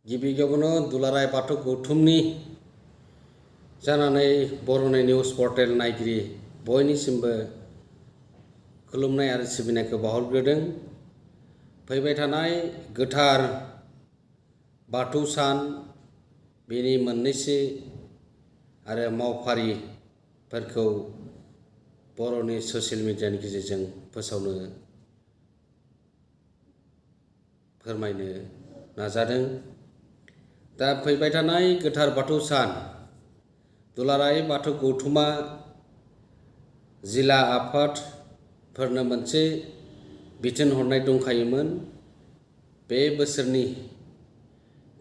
गिबियावनो दुलाराय बाथौ गौथुमनि जानानै बर'नि निउज पर्टेल नायगिरि बयनिसिमबो खुलुमनाय आरो सिबिनायखौ बावहरग्रोदों। फैबाय थानाय गोथार बाथौ सान बेनि मोननैसो आरो मावफारिफोरखौ बर'नि ससियेल मिडियानि गेजेरजों फोरमायनो नाजादों। दा फैबाय थानाय गोथार बाथौ सान दुलाराय बाथौ गौथुमा जिल्ला आफादफोरनो मोनसे बिथोन हरनाय दंखायोमोन। बे बोसोरनि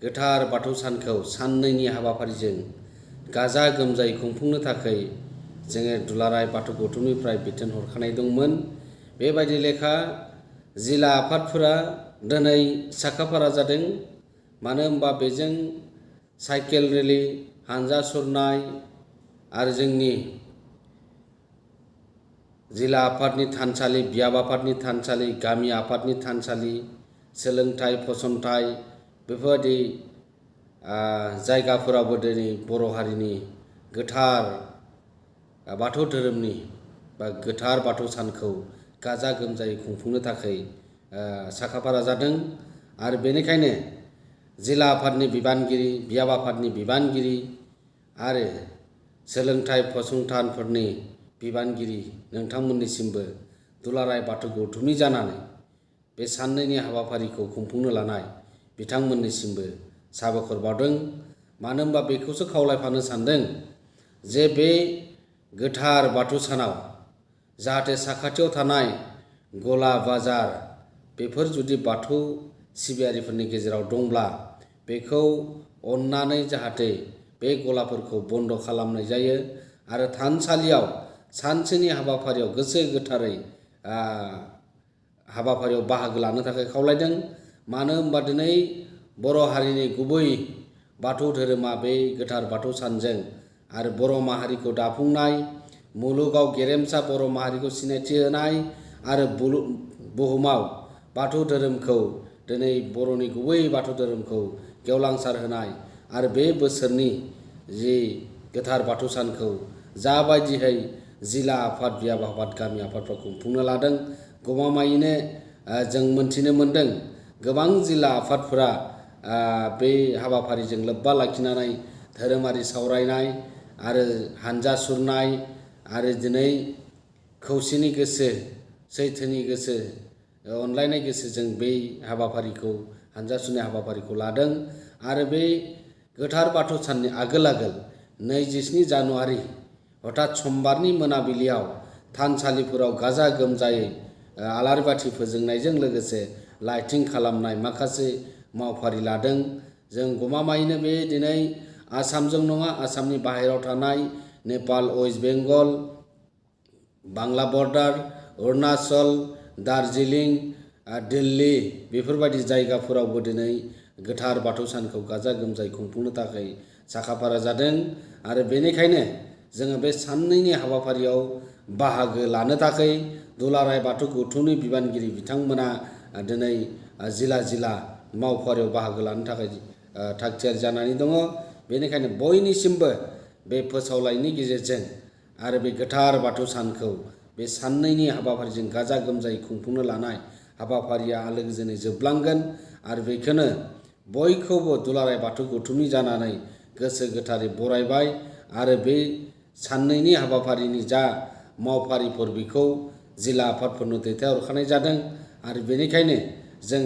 गोथार बाथौ सानखौ साननैनि हाबाफारिजों गाजा गोमजायै खुंफुंनो थाखाय जोङो दुलाराय बाथौ गौथुमनिफ्राय बिथोन हरखानाय दंमोन। बेबायदि लेखा जिल्ला आफादफोरा दिनै साखाफारा जादों। मानो होनबा बेजों साइकेल रेलि, हानजा सुरनाय आरो जोंनि जिल्ला आफादनि थानसालि, बियाब आफादनि थानसालि, गामि आफादनि थानसालि, सोलोंथाइ फसंथान बेफोरबायदि जायगाफोरावबो दिनै बर' हारिनि गोथार बाथौ धोरोमनि बा गोथार बाथौ सानखौ गाजा गोमजायै खुंफुंनो थाखाय साखाफारा जादों। आरो बेनिखायनो जिल्ला आफादनि बिबानगिरि, बियाब आफादनि बिबानगिरि आरो सोलोंथाइ फसंथानफोरनि बिबानगिरि नोंथांमोननिसिमबो दुलाराय बाथौ गौथुमनि जानानै बे साननैनि हाबाफारिखौ खुंफुंनो लानाय बिथांमोननिसिमबो साबायखर बावदों। मानो होनबा बेखौसो खावलायफानो सानदों जे बे गोथार बाथौ सानाव जाहाथे साखाथियाव थानाय गला बाजार बेफोर जुदि बाथौ सिबियारिफोरनि गेजेराव दंब्ला बेखौ अननानै जाहाथे बे गलाफोरखौ बन्द' खालामनाय जायो आरो थानसालियाव सानसेनि हाबाफारियाव गोसो गोथारै हाबाफारियाव बाहागो लानो थाखाय खावलायदों। मानो होनबा दिनै बर' हारिनि गुबै बाथौ धोरोमा बे गोथार बाथौ सानजों आरो बर' माहारिखौ दाफुंनाय, मुलुगाव गेरेमसा बर' माहारिखौ सिनायथि होनाय आरो बुहुमाव बाथौ धोरोमखौ दिनै बर'नि गुबै बाथौ धोरोमखौ गेवलांसार होनाय आरो बे बोसोरनि जि गोथार बाथौ सानखौ जाबायदिहै जिल्ला आफाद, बियाब आफाद, गामि आफादफ्रा खुंफुंनो लादों गमामायैनो जों मोनथिनो मोन्दों। गोबां जिल्ला आफादफोरा बे हाबाफारिजों लोब्बा लाखिनानै धोरोमारि सावरायनाय आरो हानजा सुरनाय आरो दिनै खौसेनि गोसो, सैथोनि गोसो, अनलायनाय गोसोजों बै हाबाफारिखौ हानजा सुरनाय हाबाफारिखौ लादों। आरो बे गोथार बाथौ साननि आगोल 27 जानुवारि अर्थात समबारनि मोनाबिलियाव थानसालिफोराव गाजा गोमजायै आलारि बाथि फोजोंनायजों लोगोसे लाइटिं खालामनाय माखासे मावफारि लादों। जों गमामायैनो बे दिनै आसामजों नङा, आसामनि बाहेरायाव थानाय नेपाल, वेस्ट बेंगल, बांला बर्डार, अरुणाचल, दार्जिलिं, दिल्ली बेफोरबायदि जायगाफोरावबो दिनै गोथार बाथौ सानखौ गाजा गोमजायै खुंफुंनो थाखाय साखाफारा जादों। आरो बेनिखायनो जोङो बे साननैनि हाबाफारियाव बाहागो लानो थाखाय दुलाराय बाथौ गौथुमनि बिबानगिरि बिथांमोना दिनै जिल्ला मावफारियाव बाहागो लानो थाखाय थागथियारि जानानै दङ। बेनिखायनो बयनिसिमबो बे फोसावलायनि गेजेरजों आरो बे गोथार बाथौ सानखौ बे साननैनि हाबाफारिजों गाजा गोमजायै खुंफुंनो लानाय हाबाफारिया आलो गोजोनै जोबलांगोन। आरो बेखौनो बयखौबो दुलाराय बाथौ गौथुमनि जानानै गोसो गोथारै बरायबाय। आरो बे साननैनि हाबाफारिनि जा मावफारिफोर बेखौ जिल्ला आफादफोरनो दैथायहरखानाय जादों। आरो बेनिखायनो जों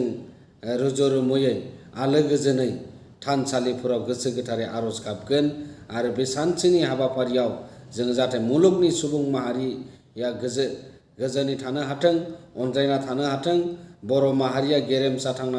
रुजु रुमुयै आलो गोजोनै थानसालिफोराव गोसो गोथारै आर'ज गाबगोन। आरो बे सानसेनि हाबाफारियाव जों जाहाथे मुलुगनि सुबुं माहारिया गोजोनै थानो हाथों, अनज्लायना थानो हाथों, बर' माहारिया गेरेमसा थांना